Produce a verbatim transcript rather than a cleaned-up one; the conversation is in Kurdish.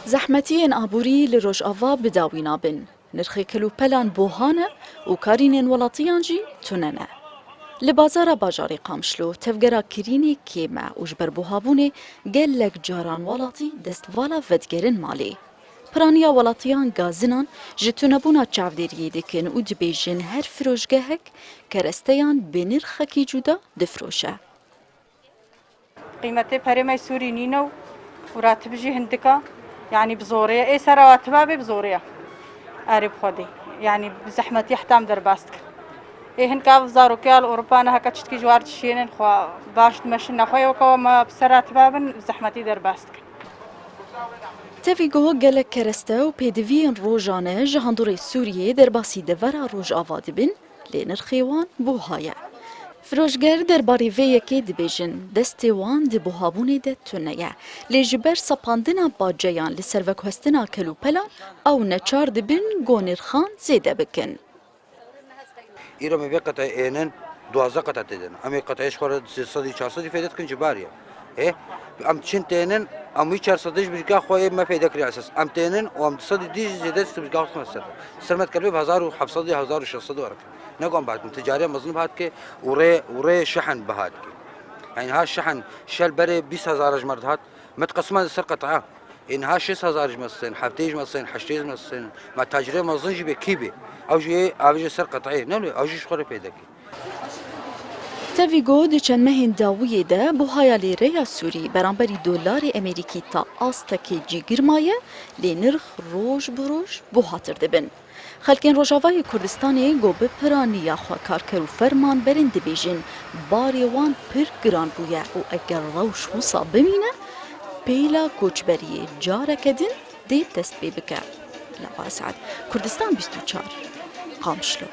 Zehmetiyên aborî li Rojava bi dawî nabin. Nirxê kelûpelan buha ne û karînên welatiyan jî tune ne. Li bazara bajarê Qamişlo tevgera kirînê kêm e û ji ber buhabûnê gelek caran welatî destvala vedigerin malê. Piraniya welatiyan gazinan ji tunebûna çavdêriyê dikin û dibêjin her firoşgehek keresteyan bi nirxekî cuda difiroşe. Qîmetê perê me Sûrî nîne û, û ratib jî hindik e. Yanî bi zorê ye. Ê sera ratiba bê bi zorê ye. Erê bi Xwedê. Yanî bi zehmetî heta em derbas dikin. Ê hinka zarokê ya li Ewropa ne heke çitkî ji war dişênin xwe baş dimeşin nexwe ye weke me bi ser ratiba bin bi zehmetî derbas dikin. Tevî ku gelek kereste û pêdiviyên rojane ji handorê Sûriyê derbasî devera Rojava dibin, lê nirxê wan buha ye. Firoşger derbarê vê yekê dibêjin, destê wan di buhabûnê de tune ye. Lê ji ber sepandina baceyan li ser veguhestina kelûpelan, ew neçar dibin ku nirxan zêde bikin. Îro me vê qetayê ênin, duwazdeh qeta tê de ne. Em ê qetayê ji xwe re sê sedî, çar sedî fêde dikin ji bar ya. Ê, em çin tênin, em wî çar sedê ji birka xwe ê me fêde kiriye esas. Em tênin û em du sedî dî jî zêde ji birka xwe ser. Ser me dikelibê bi hezar û heft sedî, hezar û şeş sedî were kirin. Ne ku em bihat bikin, ticariya mezin bihat ke û rê, û rê şihen bihat ke. Yanî ha şihen şel berê bîst hezar ji me re dihat. Me diqesima ser qetaya. Ê niha şêst hezar ji me sên, heftê ji me sên, heştê ji me sên. Me tacirê mezin jî bê kî bê. Ew jî avêje ser qetayê. Ne wê, ew jî ji xwe re pê deke. Tevî ku di çend mehên dawiyê de buhaya lîreya Sûrî beramberî dolarê Emerîkî ta astekê cîgir maye, lê nirx roj bi roj buhatir dibin. Xelkên Rojavayê Kurdistanê ku bi piraniya xwe karker û fermanberên dibêjin, barê wan pir giran bûye û eger rewş wisa bimîne, pêla koçberiyê careke din dê dest pê bike. Lava Esad, Kurdistan bîst û çar, Qamişlo.